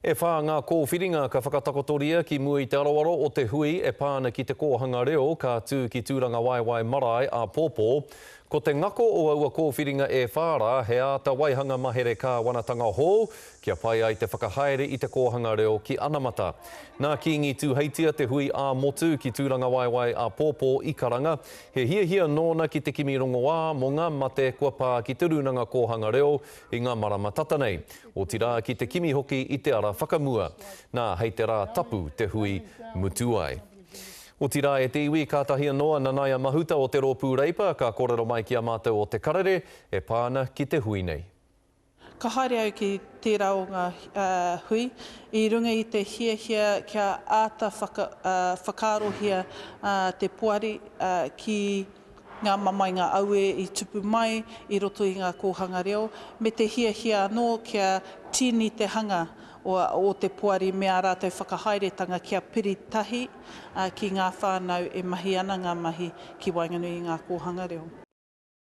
E whā ngā kōwhiringa ka whakatakotoria ki mua i te aroaro o te hui e pā ana ki te kōhanga reo ka tū ki Tūrangawaewae Marae āpōpō. Ko te ngako o aua kōwhiringa e whā rā he āta waihanga mahere kāwanatanga hou kia pai ai te whakahaere i te kōhanga reo ki anamata. Nā Kīngi Tūheitia te hui ā-motu ki Tūrangawaewae āpōpō i karanga, he hiahia nōna ki te kimi rongoā mō ngā mate kua pā ki te Rūnanga Kōhanga Reo i ngā marama tata nei. Otirā ki te kimi hoki i te ara whakamua. Nā, hei te rā tapu te hui mutu ai. Otirā e te iwi, kātahi anō a Nanaia Mahuta o te Rōpū Reipa ka kōrero mai ki a mātou o Te Karere e pā ana ki te hui nei. Ka haere au ki tērā o ngā hui i runga i te hiahia kia āta whakaarohia te poari ki ngā mamae, ngā auē i tupu mai i roto i ngā kōhanga reo, me te hiahia anō kia tīni te hanga o te poari me ā rātou whakahaeretanga kia piri tahi ki ngā whānau e mahi ana ngā mahi ki waenganui i ngā kōhanga reo.